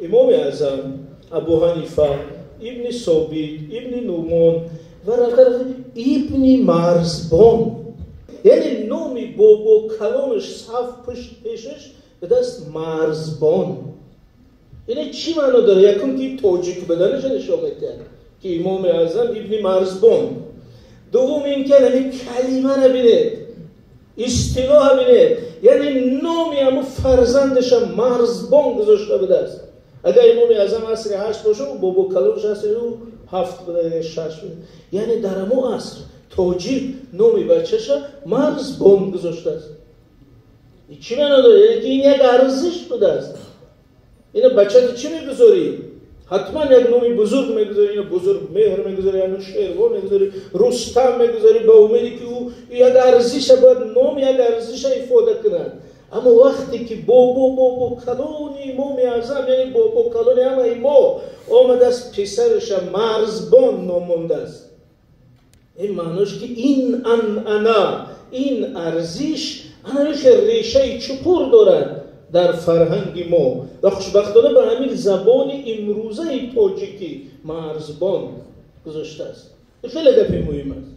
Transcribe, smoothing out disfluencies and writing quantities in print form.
Имоми Аъзам, Абу Ҳанифа, Ибни Собит, Ибни Нумон ва рафта рафта Ибни Марзбон, яъне номи бобо калонаш саф пушт пешаш ба даст Марзбон. Ине чӣ маъно дорад? Якум, ки тоҷик буданаша нишон медиҳад, ки Имоми Аъзам Ибни Марзбон. Дуввум, ин ки ҳамин калимаро бинед, истилоҳа бинед, яъне номи ҳамун фарзандаша Марзбон гузошта будааст. Агар Имоми Аъзам асри ҳашт боша, ӯ бобо калонаш асри ӯ ҳафт буда, шаш буда. Яъне дар ҳамон аср тоҷик номи бачаша Марзбон гузоштааст. Чӣ маъно дорад? Яъне ки ин як арзиш будааст. Ина бачата чӣ мегузорӣ? Ҳатман як номи бузург мегузорӣ, ина бузург меҳр мегузорӣ, яъне Шерво мегузорӣ, Рустам мегузорӣ, ба умеде ки ӯ як арзиша бояд ном як арзиша ифода кунад. Аммо вақте ки бобо бобо калони Имоми Аъзам, яъне бобо калони ҳамаи мо омадааст, писараша Марзбон ном мондааст, ин маънош ки ин анъана, ин арзиш ана решаи чуқур дорад дар фарҳанги мо ва хушбахтона ба ҳамин забони имрӯзаи тоҷикӣ Марзбон гузоштааст. Хеле гапи муҳим аст.